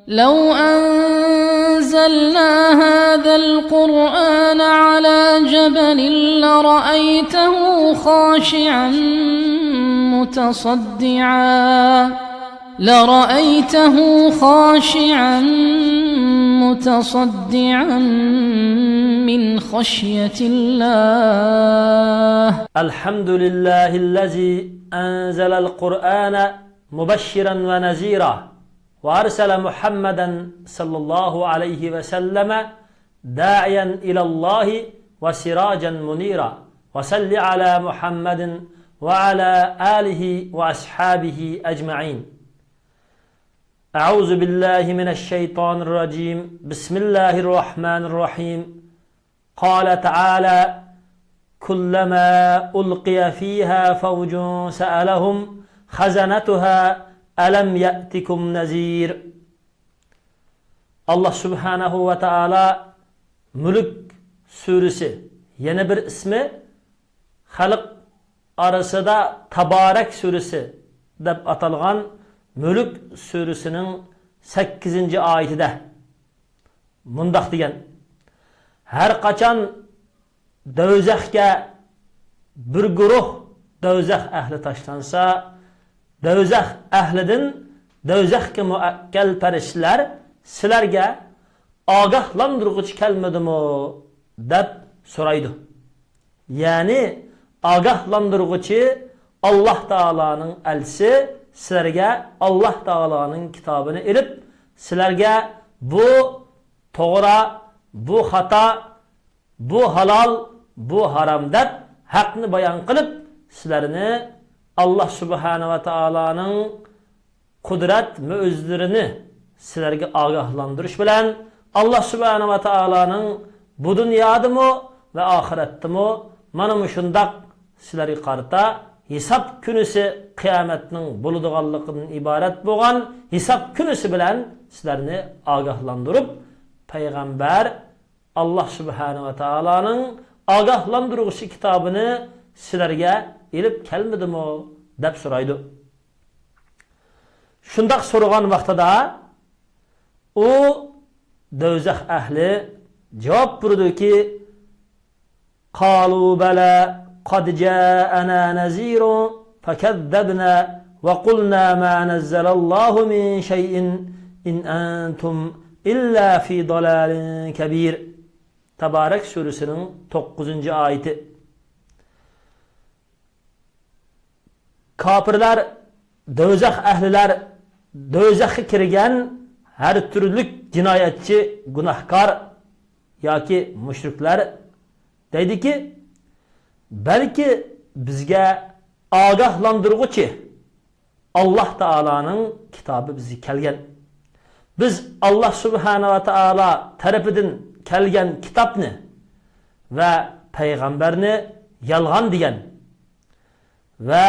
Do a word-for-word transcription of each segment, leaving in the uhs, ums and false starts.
لو أنزلنا هذا القرآن على جبل لرأيته خاشعا متصدعا، لرأيته خاشعا متصدعا من خشية الله. الحمد لله الذي أنزل القرآن مبشرا ونذيرا، وأرسل محمدا صلى الله عليه وسلم داعيا إلى الله وسراجا منيرا، وصل على محمد وعلى آله وأصحابه أجمعين. أعوذ بالله من الشيطان الرجيم. بسم الله الرحمن الرحيم. قال تعالى: كلما ألقي فيها فوج سألهم خزنتها ألم يأتكم نذير. ئاللاھ سۇبھانەھۇ ۋە تائالا مۈلۈك سۈرىسى، يەنە بىر ئىسمى خەلق ئارىسىدا تابارەك سۈرىسى دەپ ئاتالغان مۈلۈك سۈرىسىنىڭ سەككىزىنچى ئايىتىدە مۇنداق دېگەن: ھەر قاچان دوزەخكە بىر گۇرۇھ دوزەخ ئەھلى تاشلانسا، دوزەخ ئەھلىدىن دوزەخكە مۇئەككەل پەرىشتىلەر سىلەرگە ئاگاھلاندۇرغۇچى كەلمىدىمۇ؟ دەپ سورايدۇ. يەنى ئاگاھلاندۇرغۇچى ئاللاھ تائالانىڭ ئەلچىسى سىلەرگە ئاللاھ تائالانىڭ كىتابىنى ئېلىپ، سىلەرگە بۇ توغرا، بۇ خاتا، بۇ ھالال، بۇ ھارام دەپ ھەقنى بايان قىلىپ، سىلەرنى ئاللاھ سۇبھانەھۇ ۋە تائالانىڭ قۇدرەت مۆجىزىلىرىنى سىلەرگە ئاگاھلاندۇرۇش بىلەن، ئاللاھ سۇبھانەھۇ ۋە تائالانىڭ بۇ دۇنيادىمۇ ۋە ئاخىرەتتىمۇ مانا مۇشۇنداق سىلەرگە قارىتا ھېساب كۈنىسى، قىيامەتنىڭ بولىدىغانلىقىدىن ئىبارەت بولغان ھېساب كۈنىسى بىلەن سىلەرنى ئاگاھلاندۇرۇپ، پەيغەمبەر ئاللاھ سۇبھانەھۇ ۋە تائالانىڭ ئاگاھلاندۇرغۇچى كىتابىنى سىلەرگە ئېلىپ كەلمىدىمۇ؟ دەپ سورايدۇ. شۇنداق سورىغان ۋاقتىدا ئۇ دوزاخ ئەھلى جاۋاب بېرىدۇكى، قالوا بلى قد جاءنا نذير فكذبنا وقلنا ما نزل الله من شيء إن أنتم إلا في ضلال كبير. تابارەك سۈرىسىنىڭ توققۇزىنچى ئايىتى. كاپىرلار، دوزاخ ئەھلىلەر، دوزاخقا كىرگەن ھەر تۈرلۈك جىنايەتچى، گۇناھكار ياكى مۇشرىكلار دەيدىكى، بەلكى بىزگە ئاگاھلاندۇرغۇچى ئاللاھ تائالانىڭ كىتابى بىزگە كەلگەن. بىز ئاللاھ سۇبھانەھۇ ۋە تائالا تەرىپىدىن كەلگەن كىتابنى ۋە پەيغەمبەرنى يالغان دېگەن. ۋە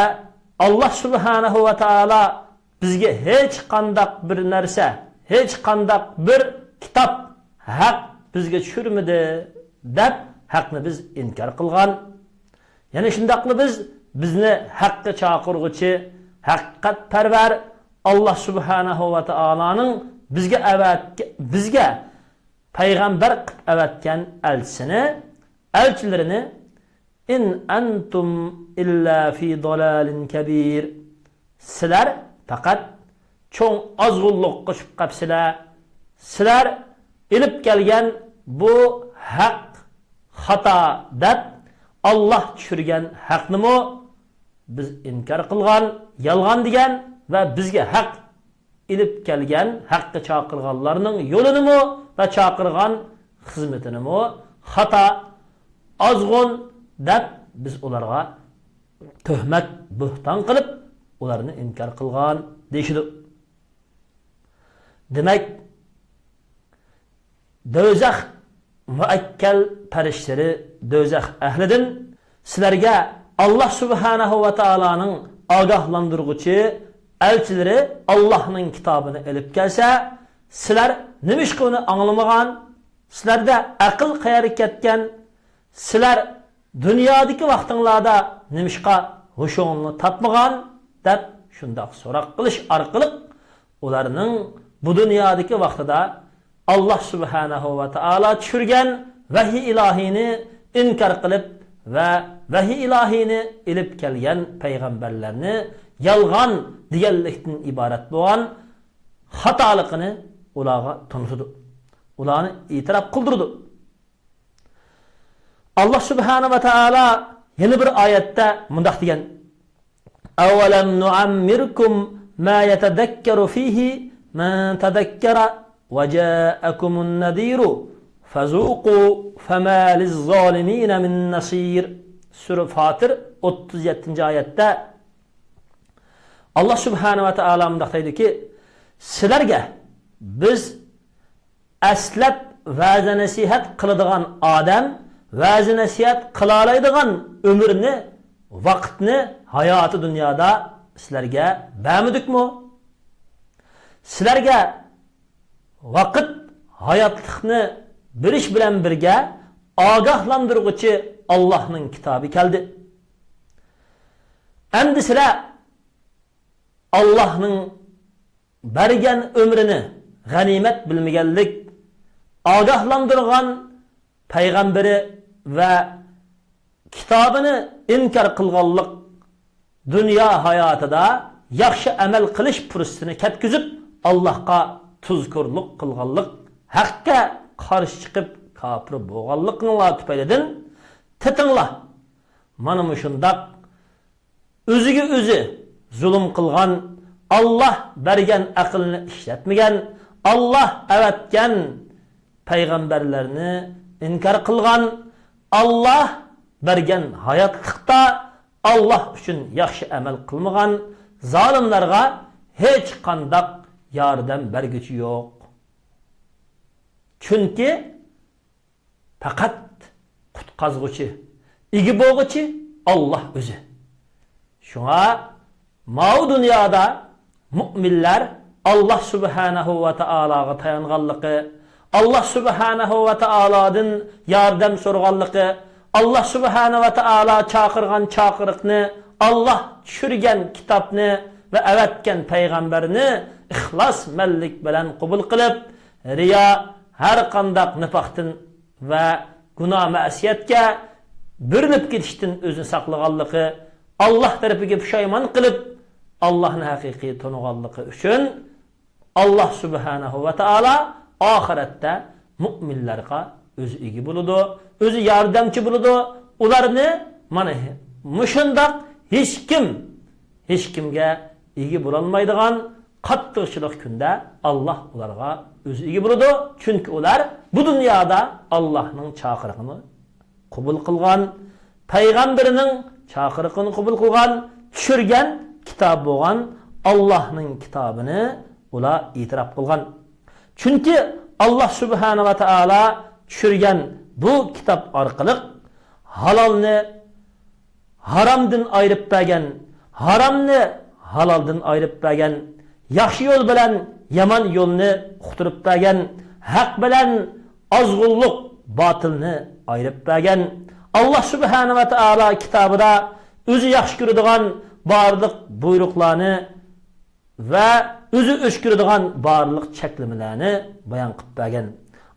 ئاللاھ سۇبھانەھۇ ۋە تائالا بىزگە ھېچقانداق بىر نەرسە، ھېچقانداق بىر كىتاب ھەق بىزگە چۈشۈرمىدى دەپ ھەقنى بىز ئىنكار قىلغان. يەنە شۇنداقلا بىز بىزنى ھەققە چاقىرغۇچى ھەقىقەتپەرۋەر ئاللاھ سۇبھانەھۇ ۋە تائالانىڭ بىزگە ئەۋەتكە-، بىزگە پەيغەمبەر قىلىپ ئەۋەتكەن ئەلچىسىنى، ئەلچىلىرىنى، إن أنتم إلا في ضلال كبير. سىلەر پەقەت چوڭ ئازغۇنلۇققا چۈشۈپ قاپسىلەر. سىلەر ئېلىپ كەلگەن بۇ ھەق خاتا دەپ، ئاللاھ چۈشۈرگەن ھەقنىمۇ بىز ئىنكار قىلغان، يالغان دېگەن ۋە بىزگە ھەق ئېلىپ كەلگەن، ھەققە چاقىرغانلارنىڭ يولىنىمۇ ۋە چاقىرغان خىزمىتىنىمۇ خاتا، ئازغۇن دەپ بىز ئۇلارغا تۆھمەت، بۆھتان قىلىپ، ئۇلارنى ئىنكار قىلغان دېيىشىدۇ. دېمەك، دوزاخ مۇئەككەل پەرىشتىلىرى دوزاخ ئەھلىدىن سىلەرگە ئاللاھ سۇبھانەھۇ ۋە تائالانىڭ ئاگاھلاندۇرغۇچى ئەلچىلىرى ئاللاھنىڭ كىتابىنى ئېلىپ كەلسە، سىلەر نېمىشقا ئۇنى ئاڭلىمىغان؟ سىلەردە ئەقىل قەيەرگە كەتكەن؟ سىلەر دۇنيادىكى ۋاقتىڭلاردا نېمىشقا ھوشۇڭلارنى تاپمىغان؟ دەپ شۇنداق سوراق قىلىش ئارقىلىق ئۇلارنىڭ بۇ دۇنيادىكى ۋاقتىدا ئاللاھ سۇبھانەھۇ ۋە تائالا چۈشۈرگەن ۋەھىي ئىلاھىينى ئىنكار قىلىپ ۋە ۋەھىي ئىلاھىينى ئېلىپ كەلگەن پەيغەمبەرلەرنى يالغان دېگەنلىكتىن ئىبارەت بولغان خاتالىقىنى ئۇلارغا تونۇتىدۇ. ئۇلارنى ئېتىراپ قىلدۇرىدۇ. ئاللاھ سۇبھانەھۇ ۋە تائالا يەنە بىر ئايەتتە مۇنداق دېگەن: أولم نعمركم ما يتذكر فيه من تذكر وجاءكم النذير فذوقوا فما للظالمين من نصير. سۈرە فاتىر، ئوتتۇز يەتتىنچى ئايەتتە ئاللاھ سۇبھانەھۇ ۋە تائالا مۇنداق دەيدۇكى، سىلەرگە بىز ئەسلەپ ۋەزە نەسىھەت قىلىدىغان ئادەم، ۋەزە نەسىھەت قىلالايدىغان ئۆمۈرنى، ۋاقىتنى ھاياتى دۇنيادا سىلەرگە بەرمىدۇقمۇ؟ سىلەرگە ۋاقىت، ھاياتلىقنى بېرىش بىلەن بىرگە ئاگاھلاندۇرغۇچى ئاللاھنىڭ كىتابى كەلدى. ئەمدى سىلەر ئاللاھنىڭ بەرگەن ئۆمرىنى غەنىيمەت بىلمىگەنلىك، ئاگاھلاندۇرغان پەيغەمبىرى ۋە كىتابىنى ئىنكار قىلغانلىق، دۇنيا ھاياتىدا ياخشى ئەمەل قىلىش پۇرسىتىنى كەتكۈزۈپ، ئاللاھقا تۇزكورلۇق قىلغانلىق، ھەققە قارشى چىقىپ كاپىر بولغانلىقىڭلار تۈپەيلىدىن، تېتىڭلار، مانا مۇشۇنداق ئۆزىگە ئۆزى زۇلۇم قىلغان، ئاللاھ بەرگەن ئەقىلنى ئىشلەتمىگەن، ئاللاھ ئەۋەتكەن پەيغەمبەرلەرنى ئىنكار قىلغان، ئاللاھ بەرگەن ھاياتلىقتا ئاللاھ ئۈچۈن ياخشى ئەمەل قىلمىغان زالىملارغا ھېچقانداق ياردەم بەرگۈچى يوق. چۈنكى پەقەت قۇتقازغۇچى، ئىگە بولغۇچى ئاللاھ ئۆزى. شۇڭا ماۋۇ دۇنيادا مۆمىنلەر ئاللاھ سۇبھانەھۇ ۋە تائالاغا تايانغانلىقى، ئاللاھ سۇبھانەھۇ ۋە تائالادىن ياردەم سورىغانلىقى، ئاللاھ سۇبھانەھۇ ۋە تائالا چاقىرغان چاقىرىقنى، ئاللاھ چۈشۈرگەن كىتابنى ۋە ئەۋەتكەن پەيغەمبەرنى ئىخلاسمەنلىك بىلەن قوبۇل قىلىپ، رىيا، ھەر قانداق نىپاقتىن ۋە گۇناھ مەسىيەتكە بېرىلىپ كېتىشتىن ئۆزىنى ساقلىغانلىقى، ئاللاھ تەرىپىگە پۇشايمان قىلىپ، ئاللاھنى ھەقىقىي تونۇغانلىقى ئۈچۈن ئاللاھ سۇبھانەھۇ ۋە تائالا ئاخىرەتتە مۆمىنلەرگە ئۆزى ئىگە بولىدۇ، ئۆزى ياردەمچى بولىدۇ. ئۇلارنى مانا مۇشۇنداق ھېچكىم، ھېچكىمگە ئىگە بولالمايدىغان قاتتىقچىلىق كۈندە ئاللاھ ئۇلارغا ئۆزى ئىگە بولىدۇ. چۈنكى ئۇلار بۇ دۇنيادا ئاللاھنىڭ چاقىرىقىنى قوبۇل قىلغان، پەيغەمبىرىنىڭ چاقىرىقىنى قوبۇل قىلغان، چۈشۈرگەن كىتابى بولغان ئاللاھنىڭ كىتابىنى ئۇلار ئېتىراپ قىلغان. چۈنكى ئاللاھ سۇبھانەھۇ ۋە تائالا چۈشۈرگەن بۇ كىتاب ئارقىلىق ھالالنى ھارامدىن ئايرىپ بەرگەن، ھارامنى ھالالدىن ئايرىپ بەرگەن، ياخشى يول بىلەن يامان يولنى ئۇقتۇرۇپ بەرگەن، ھەق بىلەن ئازغۇنلۇق، باتىلنى ئايرىپ بەرگەن. ئاللاھ سۇبھانەھۇ ۋە تائالا كىتابىدا ئۆزى ياخشى كۆرىدىغان بارلىق بۇيرۇقلارنى ۋە ئۆزى ئۆچ كۆرىدىغان بارلىق چەكلىمىلەرنى بايان قىلىپ بەرگەن.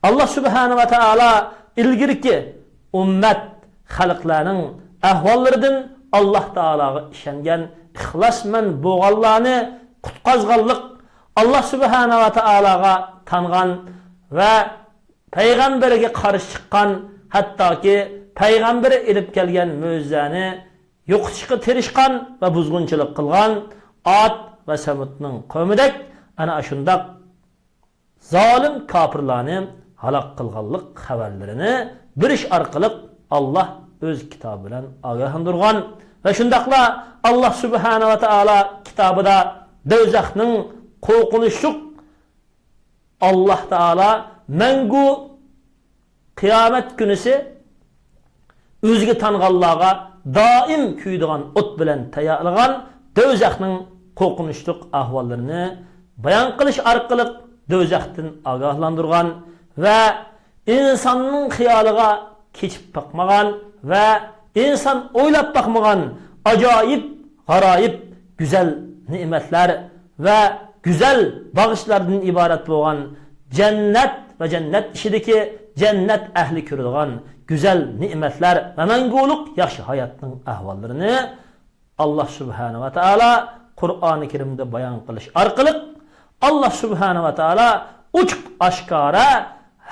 ئاللاھ سۇبھانەھۇ ۋە تائالا ئىلگىرىكى ئۈممەت خەلقلەرنىڭ ئەھۋاللىرىدىن ئاللاھ تائالاغا ئىشەنگەن ئىخلاسمەن بولغانلارنى قۇتقازغانلىق، ئاللاھ سۇبھانەھۇ ۋە تائالاغا تانغان ۋە پەيغەمبىرىگە قارشى چىققان، ھەتتاكى پەيغەمبىرى ئېلىپ كەلگەن مۆجىزەنى يوقىتىشقا تىرىشقان ۋە بۇزغۇنچىلىق قىلغان ئاد ۋە سەمۇدنىڭ قەۋمىدەك ئەنە ئاشۇنداق زالىم كاپىرلارنى ھالاك قىلغانلىق خەۋەرلىرىنى بېرىش ئارقىلىق ئاللاھ ئۆز كىتابى بىلەن ئاگاھلاندۇرغان ۋە شۇنداقلا ئاللاھ سۇبھانەھۇ ۋە تائالا كىتابىدا دوزاخنىڭ قورقۇنچلۇق ئاللاھ تائالا مەڭگۈ قىيامەت كۈنىسى ئۆزىگە تانغانلارغا دائىم كۆيىدىغان ئوت بىلەن تەييارلىغان دوزاخنىڭ قورقۇنچلۇق ئەھۋاللىرىنى بايان قىلىش ئارقىلىق دوزاختىن ئاگاھلاندۇرغان ۋە ئىنساننىڭ خىيالىغا كېچىپ باقمىغان ۋە ئىنسان ئويلاپ باقمىغان ئاجايىپ، غارايىپ، گۈزەل نېمەتلەر ۋە گۈزەل باغچىلاردىن ئىبارەت بولغان جەننەت ۋە جەننەت ئىچىدىكى جەننەت ئەھلى كۆرىدىغان گۈزەل نېمەتلەر ۋە مەڭگۈلۈك ياخشى ھاياتنىڭ ئەھۋاللىرىنى ئاللا سۇبھانەھۇ ۋە تائالا قۇرئانى كەرىمدە بايان قىلىش ئارقىلىق، ئاللا سۇبھانەھۇ ۋە تائالا ئوچۇق ئاشكارا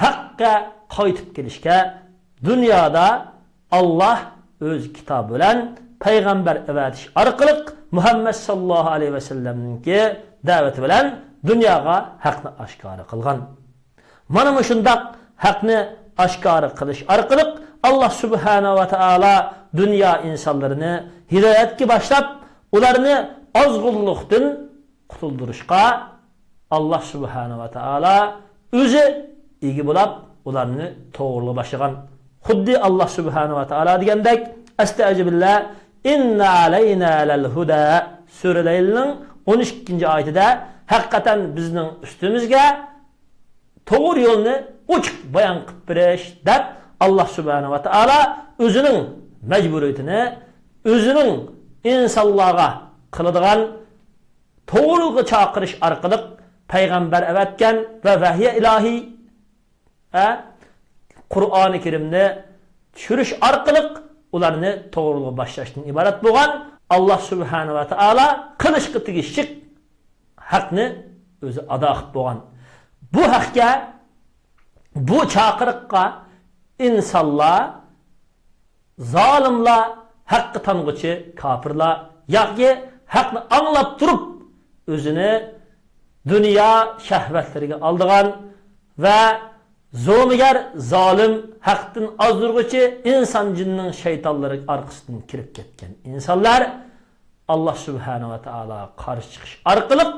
ھەققە قايتىپ كېلىشكە، دۇنيادا ئاللا ئۆز كىتابى بىلەن پەيغەمبەر ئەۋەتىش ئارقىلىق مۇھەممەد ساللاللاھۇ ئەلەيھى ۋەسەللەمنىڭكى دەۋىتى بىلەن دۇنياغا ھەقنى ئاشكارا قىلغان. مانا مۇشۇنداق ھەقنى ئاشكارا قىلىش ئارقىلىق ئاللا سۇبھانەھۇ ۋە تائالا دۇنيا ئىنسانلىرىنى ھىدايەتكە باشلاپ، ئۇلارنى ئازغۇنلۇقتىن قۇتۇلدۇرۇشقا ئاللا سۇبھانەھۇ ۋە تائالا ئۆزى ئىگە بولاپ، ئۇلارنى توغرىلىغا باشلىغان. خۇددى ئاللا سۇبھانەھۇ ۋە تائالا دېگەندەك، ئەستەئۇزۇبىللا، ئىننە ئەلەينا لەل ھۇدە سۈرە لەيلنىڭ ئون ئىككىنچى ئايىتىدە، ھەقىقەتەن بىزنىڭ ئۈستىمىزگە توغرا يولنى ئوچۇق بايان قىلىپ بېرىش، دەپ، ئاللا سۇبھانەھۇ ۋە تائالا ئۆزىنىڭ مەجبۇرىيىتىنى، ئۆزىنىڭ ئىنسانلارغا قىلىدىغان توغرىلىققا چاقىرىش ئارقىلىق پەيغەمبەر ئەۋەتكەن ۋە ۋەھيى ئىلاھىي ۋە قۇرئانى كەرىمنى چۈشۈرۈش ئارقىلىق ئۇلارنى توغرىلىققا باشلاشتىن ئىبارەت بولغان ئاللا سۇبھانەھۇ ۋە تائالا قىلىشقا تېگىشلىك ھەقنى ئۆزى ئادا قىلىپ بولغان. بۇ ھەقكە، بۇ چاقىرىققا ئىنسانلار، زالىملار، ھەققە تانغۇچى كاپىرلار ياكى ھەقنى ئاڭلاپ تۇرۇپ ئۆزىنى دۇنيا شەھۋەتلىرىگە ئالدىغان ۋە زومىگەر، زالىم، ھەقتىن ئازدۇرغۇچى ئىنسان جىننىڭ شەيتانلىرى ئارقىسىدىن كىرىپ كەتكەن ئىنسانلار ئاللا سۇبھانەھۇ ۋە تائالاغا قارشى چىقىش ئارقىلىق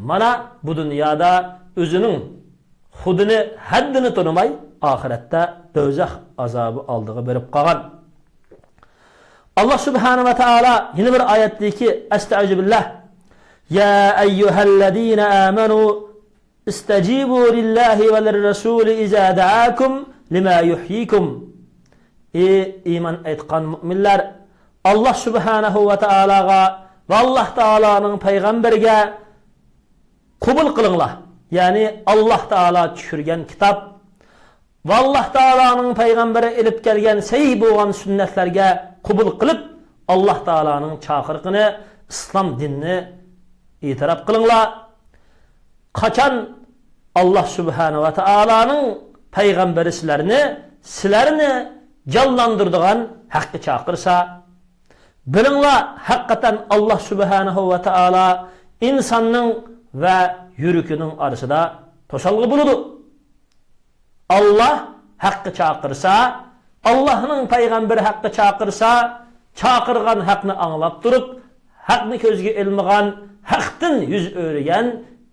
مانا بۇ دۇنيادا ئۆزىنىڭ خۇدىنى، ھەددىنى تونۇماي، ئاخىرەتتە دوزاخ ئازابى ئالدىغا بېرىپ قالغان. ئاللا سۇبھانەھۇ ۋە تائالا يەنە بىر ئايەتتىكى، ئەستەئۇزۇبىللا، يا ئەييۇھەللەزىنە ئامەنۇ ئىستەجىبۇ لىللاھى ۋە لىررەسۇلى ئىزا دەئاكۇم لىما يۇھيىكۇم. ئى ئىمان ئېيتقان مۇئمىنلار، ئاللا سۇبھانەھۇ ۋە تائالاغا ۋە ئاللا تائالانىڭ پەيغەمبىرىگە قوبۇل قىلىڭلار. يەنى ئاللا تائالا چۈشۈرگەن كىتاب ۋە ئاللا تائالانىڭ پەيغەمبىرى ئېلىپ كەلگەن سەھىھ بولغان سۈننەتلەرگە قوبۇل قىلىپ، ئاللا تائالانىڭ چاقىرىقىنى، ئىسلام دىنىنى ئېتىراپ قىلىڭلار. قاچان ئاللا سۇبھانەھۇ ۋە تائالانىڭ پەيغەمبىرى سىلەرنى، سىلەرنى جانلاندۇرىدىغان ھەققە چاقىرسا، بىلىڭلار، ھەقىقەتەن ئاللا سۇبھانەھۇ ۋە تائالا ئىنساننىڭ ۋە يۈرىكىنىڭ ئارىسىدا توسالغۇ بولىدۇ. ئاللا ھەققە چاقىرسا، ئاللانىڭ پەيغەمبىرى ھەققە چاقىرسا، چاقىرغان ھەقنى ئاڭلاپ تۇرۇپ، ھەقنى كۆزگە ئىلمىغان، ھەقتىن يۈز ئۆرۈگەن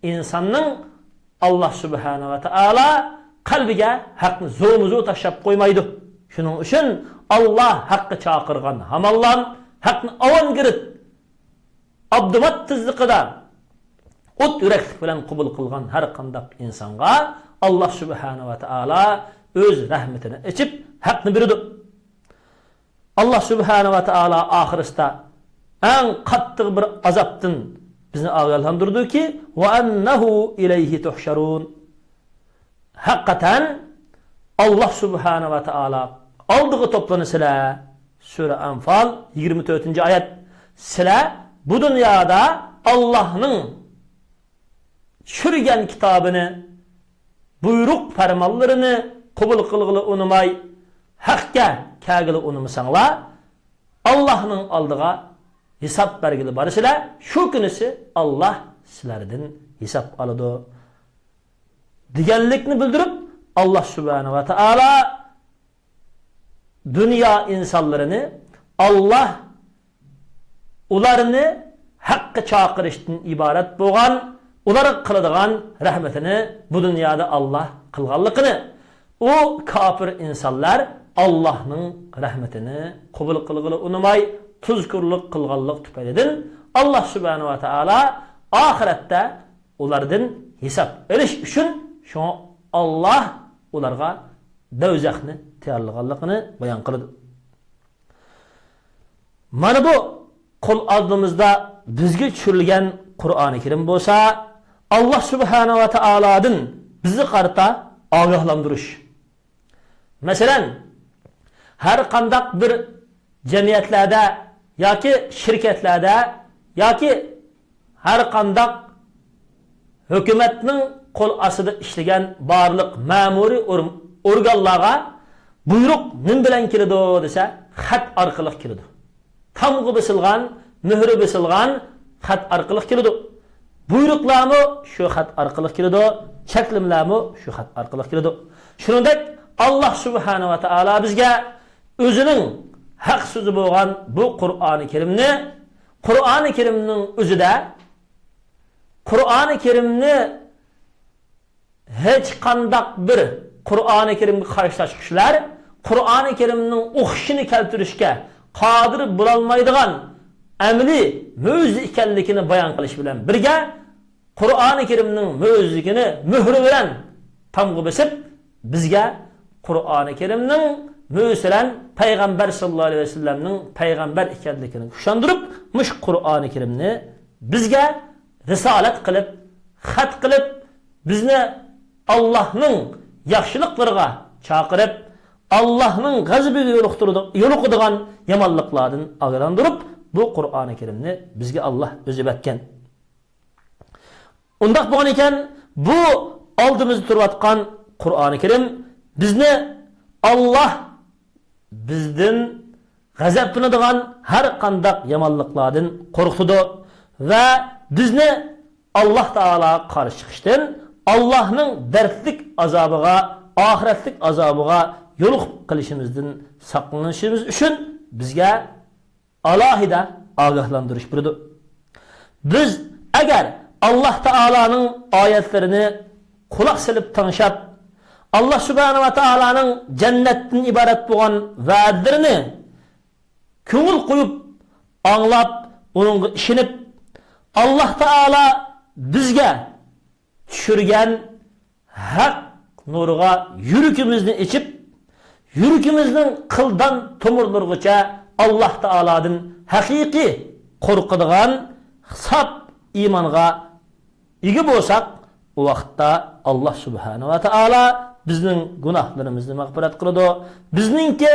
ئىنساننىڭ ئاللا سۇبھانەھۇ ۋە تائالا قەلبىگە ھەقنى زومىزو تاشلاپ قويمايدۇ. شۇنىڭ ئۈچۈن ئاللا ھەققە چاقىرغان ھامانلام، ھەقنى ئاۋانگىرت، ئاپتومات تېزلىقىدا ئوت يۈرەكلىك بىلەن قوبۇل قىلغان ھەر قانداق ئىنسانغا ئاللا سۇبھانەھۇ ۋە تائالا ئۆز رەھمىتىنى ئېچىپ، ھەقنى بېرىدۇ. ئاللا سۇبھانەھۇ ۋە تائالا ئاخىرسىدا ئەڭ قاتتىق بىر ئازابتىن بىزنى ئاگاھلاندۇرىدۇكى، ۋە ئەننەھۇ ئىلەيھى تۇھشەرۇن. ھەقىقەتەن ئاللا سۇبھانەھۇ ۋە تائالا ئالدىغا توپلىنىسىلەر. سۈرە ئەنفال، يىگىرمە تۆتىنچى ئايەت. سىلەر بۇ دۇنيادا ئاللانىڭ چۈشۈرگەن كىتابىنى، بۇيرۇق پەرمانلىرىنى قوبۇل قىلغىلى ئۇنىماي، ھەققە كەلگىلى ئۇنىمىساڭلار، ئاللانىڭ ئالدىغا ھېساب بەرگىلى بارىسىلەر، شۇ كۈنىسى ئاللا سىلەردىن ھېساب ئالىدۇ، دېگەنلىكنى بىلدۈرۈپ، ئاللا سۇبھانەھۇ ۋە تائالا دۇنيا ئىنسانلىرىنى، ئاللا ئۇلارنى ھەققە چاقىرىشتىن ئىبارەت بولغان، ئۇلارغا قىلىدىغان رەھمىتىنى بۇ دۇنيادا ئاللا قىلغانلىقىنى، ئۇ كاپىر ئىنسانلار ئاللانىڭ رەھمىتىنى قوبۇل قىلغىلى ئۇنىماي، تۇزكورلۇق قىلغانلىق تۈپەيلىدىن ئاللا سۇبھانەھۇ ۋە تائالا ئاخىرەتتە ئۇلاردىن ھېساب ئېلىش ئۈچۈن، شۇڭا ئاللا ئۇلارغا دوزاخنى تەييارلىغانلىقىنى بايان قىلىدۇ. مانا بۇ قول ئالدىمىزدا بىزگە چۈشۈرۈلگەن قۇرئانى كەرىم بولسا، ئاللاھ سۇبھانەھۇ ۋە تائالادىن بىزگە قارىتا ئاگاھلاندۇرۇش. مەسىلەن، ھەر قانداق بىر جەمئىيەتلەردە ياكى شىركەتلەردە ياكى ھەر قانداق ھۆكۈمەتنىڭ قول ئاستىدا ئىشلىگەن بارلىق مەمۇرىي ئور-، ئورگانلارغا بۇيرۇق نېمە بىلەن كېلىدۇ دېسە، خەت ئارقىلىق كېلىدۇ. تامغا بېسىلغان، مۆھۈر بېسىلغان خەت ئارقىلىق كېلىدۇ. بۇيرۇقلارمۇ شۇ خەت ئارقىلىق كېلىدۇ، چەكلىمىلەرمۇ شۇ خەت ئارقىلىق كېلىدۇ. شۇنىڭدەك، ئاللاھ سۇبھانەھۇ ۋە تائالا بىزگە ئۆزىنىڭ ھەق سۆزى بولغان بۇ قۇرئانى كەرىمنى، قۇرئانى كەرىمنىڭ ئۆزىدە، قۇرئانى كەرىمنى ھېچقانداق بىر قۇرئانى كەرىمگە قارشى تاشقۇچىلار قۇرئانى كەرىمنىڭ ئوخشىشىنى كەلتۈرۈشكە قادىر بولالمايدىغان ئەمەلىي مۆجىزە ئىكەنلىكىنى بايان قىلىش بىلەن بىرگە، قۇرئانى كەرىمنىڭ مۆجىزىلىكىنى مۆھرى بىلەن تامغا بېسىپ، بىزگە قۇرئانى كەرىمنىڭ مۆجىزىسى بىلەن پەيغەمبەر ساللاللاھۇ ئەلەيھى ۋەسەللەمنىڭ پەيغەمبەر ئىكەنلىكىنى كۈچلەندۈرۈپ، مۇشۇ قۇرئانى كەرىمنى بىزگە رىسالەت قىلىپ، خەت قىلىپ، بىزنى ئاللاھنىڭ ياخشىلىقلىرىغا چاقىرىپ، ئاللاھنىڭ غەزىپىگە يولۇقتۇرىدۇ-، يولۇقىدىغان يامانلىقلاردىن ئاگاھلاندۇرۇپ، بۇ قۇرئانى كەرىمنى بىزگە ئاللاھ ئۆزى ئەۋەتكەن. ئۇنداق بولغان ئىكەن، بۇ ئالدىمىزدا تۇرۇۋاتقان قۇرئانى كەرىم بىزنى ئاللاھ بىزدىن غەزەپلىنىدىغان ھەر قانداق يامانلىقلاردىن قورقۇتىدۇ ۋە بىزنى ئاللاھ تائالاغا قارشى چىقىشتىن، ئاللاھنىڭ دەردلىك ئازابىغا، ئاخىرەتلىك ئازابىغا يولۇقۇپ قېلىشىمىزدىن ساقلىنىشىمىز ئۈچۈن بىزگە ئالاھىدە ئاگاھلاندۇرۇش بېرىدۇ. بىز ئەگەر ئاللاھ تائالانىڭ ئايەتلىرىنى قۇلاق سېلىپ تىڭشاپ، ئاللاھ سۇبھانەھۇ ۋە تائالانىڭ جەننەتتىن ئىبارەت بولغان ۋەدىلىرىنى كۆڭۈل قويۇپ ئاڭلاپ، ئۇنىڭغا ئىشىنىپ، ئاللاھ تائالا بىزگە چۈشۈرگەن ھەق نۇرىغا يۈرىكىمىزنى ئېچىپ، يۈرىكىمىزنىڭ قىلدان تومۇرلىرىغىچە ئاللاھ تائالادىن ھەقىقىي قورقىدىغان ساپ ئىمانغا ئىگە بولساق، ئۇ ۋاقىتتا ئاللاھ سۇبھانەھۇ ۋە تائالا بىزنىڭ گۇناھلىرىمىزنى مەغپىرەت قىلىدۇ. بىزنىڭكى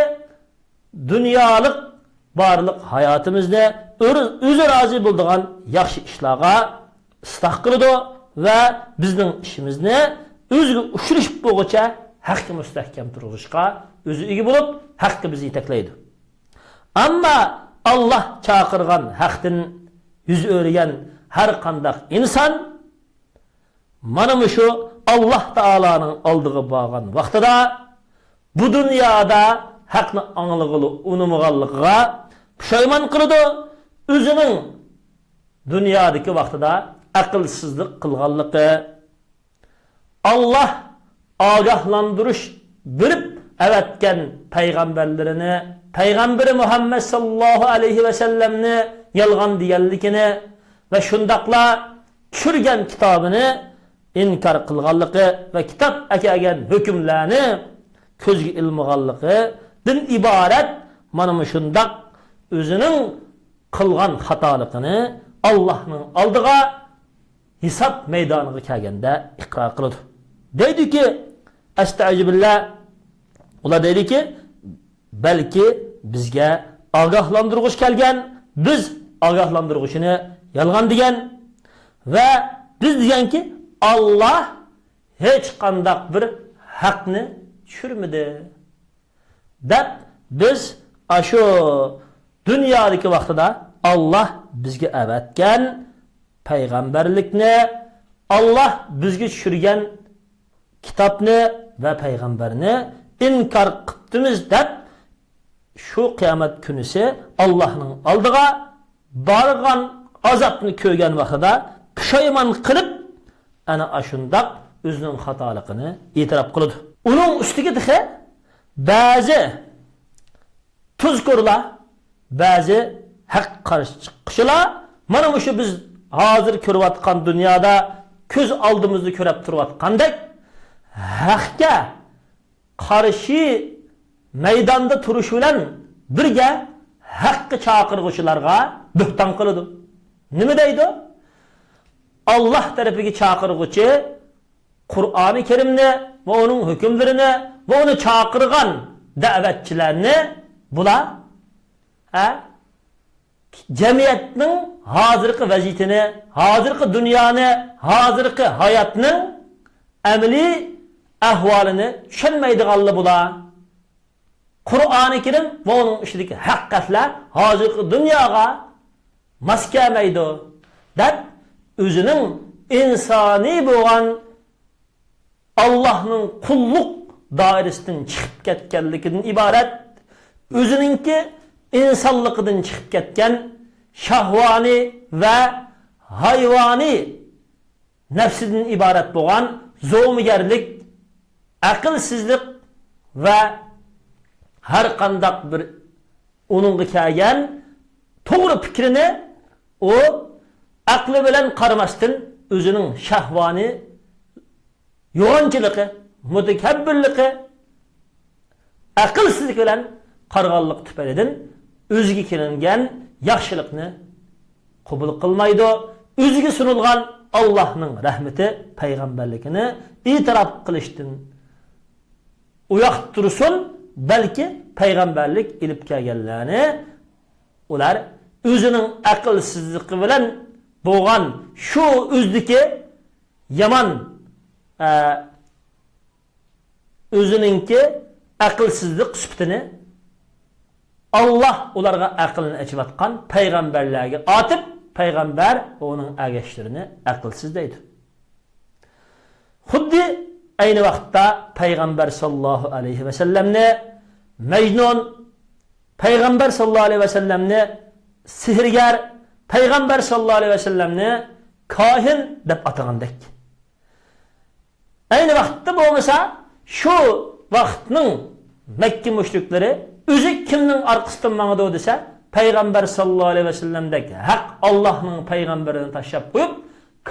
دۇنيالىق بارلىق ھاياتىمىزنى ئۆر-، ئۆزى رازى بولىدىغان ياخشى ئىشلارغا ئىسلاھ قىلىدۇ ۋە بىزنىڭ ئىشىمىزنى ئۆزىگە ئۇچرىشىپ بولغۇچە ھەققە مۇستەھكەم تۇرغۇچقا ئۆزى ئىگە بولۇپ، ھەققە بىزنى يېتەكلەيدۇ. ئەمما ئاللاھ چاقىرغان ھەقتىن يۈز ئۆرۈگەن ھەر قانداق ئىنسان مانا مۇشۇ ئاللاھ تائالانىڭ ئالدىغا بارغان ۋاقتىدا، بۇ دۇنيادا ھەقنى ئاڭلىغىلى ئۇنىمىغانلىقىغا پۇشايمان قىلىدۇ. ئۆزىنىڭ دۇنيادىكى ۋاقتىدا ئەقىلسىزلىق قىلغانلىقى، ئاللاھ ئاگاھلاندۇرۇش بېرىپ ئەۋەتكەن پەيغەمبەرلىرىنى، پەيغەمبىرى مۇھەممەد ساللاللاھۇ ئەلەيھى ۋەسەللەمنى يالغان دېگەنلىكىنى ۋە شۇنداقلا چۈشۈرگەن كىتابىنى ئىنكار قىلغانلىقى ۋە كىتاب ئەكەلگەن ھۆكۈملەرنى كۆزگە ئىلمىغانلىقىدىن ئىبارەت مانا مۇشۇنداق ئۆزىنىڭ قىلغان خاتالىقىنى ئاللاھنىڭ ئالدىغا ھېساب مەيدانىغا كەلگەندە ئىقرار قىلىدۇ. دەيدۇكى، ئەستەئىزۇبىللا، ئۇلار دەيدۇكى، بەلكى بىزگە ئاگاھلاندۇرغۇچى كەلگەن، بىز ئاگاھلاندۇرغۇچىنى يالغان دېگەن ۋە بىز دېگەنكى، ئاللاھ ھېچقانداق بىر ھەقنى چۈشۈرمىدى. دەپ، بىز ئاشۇ دۇنيادىكى ۋاقتىدا ئاللاھ بىزگە ئەۋەتكەن پەيغەمبەرلىكنى، ئاللاھ بىزگە چۈشۈرگەن كىتابنى ۋە پەيغەمبەرنى ئىنكار قىپتىمىز دەپ، شۇ قىيامەت كۈنىسى ئاللاھنىڭ ئالدىغا بارغان، ئازابنى كۆرگەن ۋاقتىدا پۇشايمان قىلىپ، ئەنە ئاشۇنداق ئۆزىنىڭ خاتالىقىنى ئېتىراپ قىلىدۇ. ئۇنىڭ ئۈستىگە تېخى بەزى تۇزكورلار، بەزى ھەققە قارشى چىققۇچىلار مانا مۇشۇ بىز ھازىر كۆرۈۋاتقان دۇنيادا كۆز ئالدىمىزدا كۆرۈپ تۇرۇۋاتقاندەك ھەققە قارشى مەيداندا تۇرۇش بىلەن بىرگە ھەققە چاقىرغۇچىلارغا بۆھتان قىلىدۇ. نېمە دەيدۇ؟ ئاللاھ تەرىپىگە چاقىرغۇچى قۇرئانى كەرىمنى ۋە ئۇنىڭ ھۆكۈملىرىنى ۋە ئۇنى چاقىرغان دەۋەتچىلەرنى بۇلار، ھە، جەمئىيەتنىڭ ھازىرقى ۋەزىيىتىنى، ھازىرقى دۇنيانى، ھازىرقى ھاياتنىڭ ئەمەلىي ئەھۋالىنى چۈشەنمەيدىغانلا بۇلار. قۇرئانى كەرىم ۋە ئۇنىڭ ئىچىدىكى ھەقىقەتلەر ھازىرقى دۇنياغا ماس كەلمەيدۇ، دەپ ئۆزىنىڭ ئىنسانىي بولغان ئاللاھنىڭ قۇللۇق دائىرىسىدىن چىقىپ كەتكەنلىكىدىن ئىبارەت، ئۆزىنىڭكى ئىنسانلىقىدىن چىقىپ كەتكەن شەھۋانىي ۋە ھايۋانىي نەپسىدىن ئىبارەت بولغان زومىگەرلىك، ئەقىلسىزلىق ۋە ھەر قانداق بىر ئۇنىڭغا كەلگەن توغرا پىكرىنى ئۇ ئەقلى بىلەن قارىماستىن، ئۆزىنىڭ شەھۋانىي يوغانچىلىقى، مۇتەكەببىرلىقى، ئەقىلسىزلىكى بىلەن قارىغانلىقى تۈپەيلىدىن ئۆزىگە كېلىنگەن ياخشىلىقنى قوبۇل قىلمايدۇ. ئۆزىگە سۇنۇلغان ئاللاھنىڭ رەھمىتى، پەيغەمبەرلىكىنى ئېتىراپ قىلىشتىن ئۇياق تۇرسۇن، بەلكى پەيغەمبەرلىك ئېلىپ كەلگەنلەرنى ئۇلار ئۆزىنىڭ ئەقىلسىزلىقى بىلەن بولغان شۇ ئۆزىدىكى يامان، ئە، ئۆزىنىڭكى ئەقىلسىزلىق سۈپىتىنى، ئاللاھ ئۇلارغا ئەقىلنى ئېچىۋاتقان پەيغەمبەرلەرگە ئاتىپ، پەيغەمبەر ۋە ئۇنىڭ ئەگەشلىرىنى ئەقىلسىز دەيدۇ. خۇددى ئەينى ۋاقىتتا پەيغەمبەر ساللاللاھۇ ئەلەيھى ۋەسەللەمنى مەجنۇن، پەيغەمبەر ساللاللاھۇ ئەلەيھى ۋەسەللەمنى سېھىرگەر، پەيغەمبەر ساللاللاھۇ ئەلەيھى ۋەسەللەمنى كاھىن دەپ ئاتىغاندەك. ئەينى ۋاقىتتا بولمىسا، شۇ ۋاقىتنىڭ مەككە مۇشرىكلىرى ئۆزى كىمنىڭ ئارقىسىدىن ماڭىدۇ دېسە، پەيغەمبەر ساللاللاھۇ ئەلەيھى ۋەسەللەمدەك ھەق ئاللاھنىڭ پەيغەمبىرىنى تاشلاپ قويۇپ،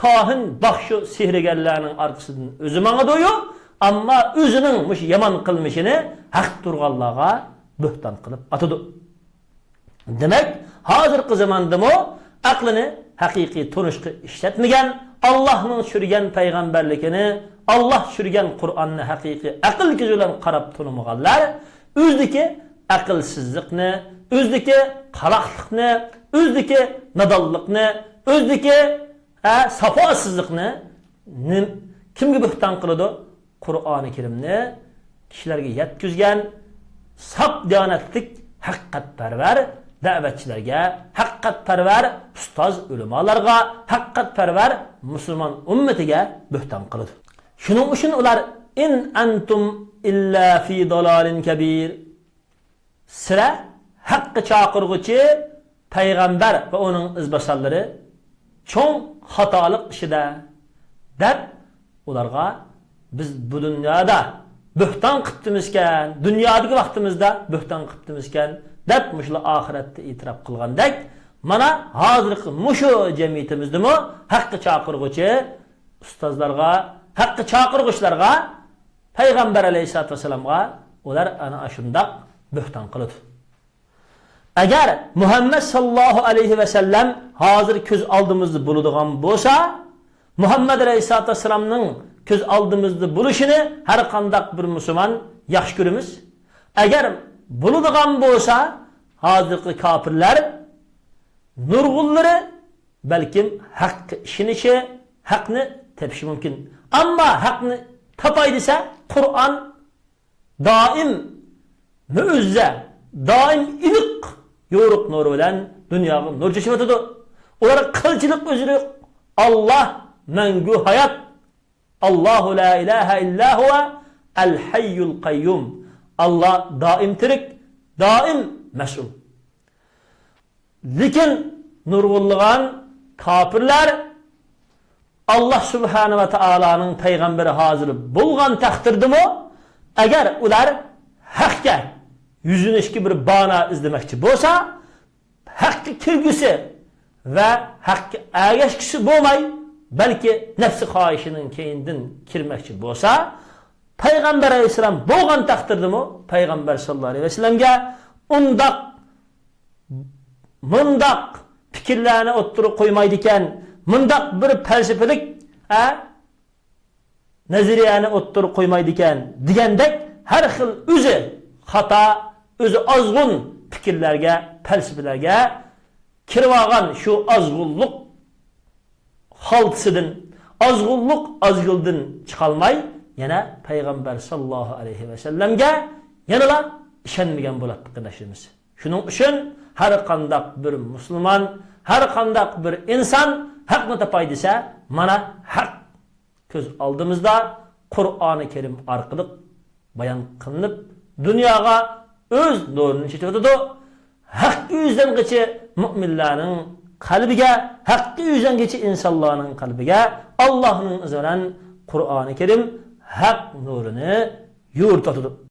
كاھىن، باخشۇ، سېھىرگەرلەرنىڭ ئارقىسىدىن ئۆزى ماڭىدۇ-يۇ، ئەمما ئۆزىنىڭ مۇشۇ يامان قىلمىشىنى ھەق تۇرغانلارغا بۆھتان قىلىپ ئاتىدۇ. دېمەك، ھازىرقى زاماندىمۇ ئەقلىنى ھەقىقىي تونۇشقا ئىشلەتمىگەن، ئاللاھنىڭ چۈشۈرگەن پەيغەمبەرلىكىنى، ئاللاھ چۈشۈرگەن قۇرئاننى ھەقىقىي ئەقىل كۆزى بىلەن قاراپ تونۇمىغانلار ئۆزىدىكى ئەقىلسىزلىقنى، ئۆزىدىكى قالاقلىقنى، ئۆزىدىكى نادانلىقنى، ئۆزىدىكى، ھە، ساپاسىزلىقنى نېم-، كىمگە بۆھتان قىلىدۇ؟ قۇرئانى كەرىمنى كىشىلەرگە يەتكۈزگەن ساپ دىيانەتلىك ھەقىقەتپەرۋەر دەۋەتچىلەرگە، ھەقىقەتپەرۋەر ئۇستاز ئۆلىمالارغا، ھەقىقەتپەرۋەر مۇسۇلمان ئۈممىتىگە بۆھتان قىلىدۇ. شۇنىڭ ئۈچۈن ئۇلار، «ئىن ئەنتۇم ئىللا فى دالالىن كەبىر.» سىلەر ھەققە چاقىرغۇچى پەيغەمبەر ۋە ئۇنىڭ ئىزباسارلىرى چوڭ خاتالىق ئىچىدە، دەپ ئۇلارغا، بىز بۇ دۇنيادا بۆھتان قىپتىمىزكەن، دۇنيادىكى ۋاقتىمىزدا بۆھتان قىپتىمىزكەن، دەپ مۇشۇلار ئاخىرەتتە ئېتىراپ قىلغاندەك، مانا ھازىرقى مۇشۇ جەمئىيىتىمىزدىمۇ ھەققە چاقىرغۇچى ئۇستازلارغا، ھەققە چاقىرغۇچىلارغا، پەيغەمبەر ئەلەيھىسسالاتۇ ۋەسسالامغا ئۇلار ئەنە ئاشۇنداق بۆھتان قىلىدۇ. ئەگەر مۇھەممەد ساللاللاھۇ ئەلەيھى ۋەسەللەم ھازىر كۆز ئالدىمىزدا بولىدىغان بولسا، مۇھەممەد ئەلەيھىسسالاتۇ ۋەسسالامنىڭ كۆز ئالدىمىزدا بولۇشىنى ھەر قانداق بىر مۇسۇلمان ياخشى كۆرىمىز. ئەگەر بولىدىغان بولسا، ھازىرقى كاپىرلار نۇرغۇنلىرى بەلكىم ھەققە ئىشىنىشى، ھەقنى تېپىشى مۇمكىن. ئەمما ھەقنى تاپاي دېسە، قۇرئان دائىم مۆجىزە، دائىم ئېنىق يورۇق نۇر بىلەن دۇنياغا نۇر چېچىۋاتىدۇ. ئۇلار قىلچىلىق ئۆزرە يوق. ئاللاھ مەڭگۈ ھايات. ئاللاھۇ لا ئىلاھە ئىللا ھۇۋە ئەل ھەييۇل قەييۇم. ئاللاھ دائىم تىرىك، دائىم مەسئۇل. لېكىن نۇرغۇنلىغان كاپىرلار ئاللاھ سۇبھانە ۋە تائالانىڭ پەيغەمبىرى ھازىر بولغان تەقدىردىمۇ، ئەگەر ئۇلار ھەققە يۈزلىنىشكە بىر بانا ئىزدىمەكچى بولسا، ھەققە كىرگۈسى ۋە ھەققە ئەگەشكۈسى بولماي، بەلكى نەپسى خاھىشىنىڭ كەينىدىن كىرمەكچى بولسا، پەيغەمبەر ئەلەيھىسسالام بولغان تەقدىردىمۇ، پەيغەمبەر ساللاللاھۇ ئەلەيھى ۋەسەللەمگە ئۇنداق مۇنداق پىكىرلەرنى ئوتتۇرىغا قويمايدىكەن، مۇنداق بىر پەلسەپىلىك، ئە، نەزەرىيەنى ئوتتۇرىغا قويمايدىكەن دېگەندەك، ھەر خىل ئۆزى خاتا، ئۆزى ئازغۇن پىكىرلەرگە، پەلسەپىلەرگە كىرىۋالغان شۇ ئازغۇنلۇق خالتىسىدىن، ئازغۇنلۇق ئازگىلىدىن چىقالماي، يەنە پەيغەمبەر ساللاللاھۇ ئەلەيھى ۋەسەللەمگە يەنىلا ئىشەنمىگەن بولاتتى، قېرىنداشلىرىمىز. شۇنىڭ ئۈچۈن ھەر قانداق بىر مۇسۇلمان، ھەر قانداق بىر ئىنسان ھەقنى تاپاي دېسە، مانا ھەق كۆز ئالدىمىزدا قۇرئانى كەرىم ئارقىلىق بايان قىلىنىپ، دۇنياغا ئۆز نۇرىنى چېچىۋاتىدۇ. ھەققە يۈزلەنگۈچى مۇئمىنلارنىڭ قەلبىگە، ھەققە يۈزلەنگۈچى ئىنسانلارنىڭ قەلبىگە ئاللاھنىڭ ئىزنى بىلەن قۇرئانى كەرىم ھەق نۇرىنى يورۇتۇۋاتىدۇ.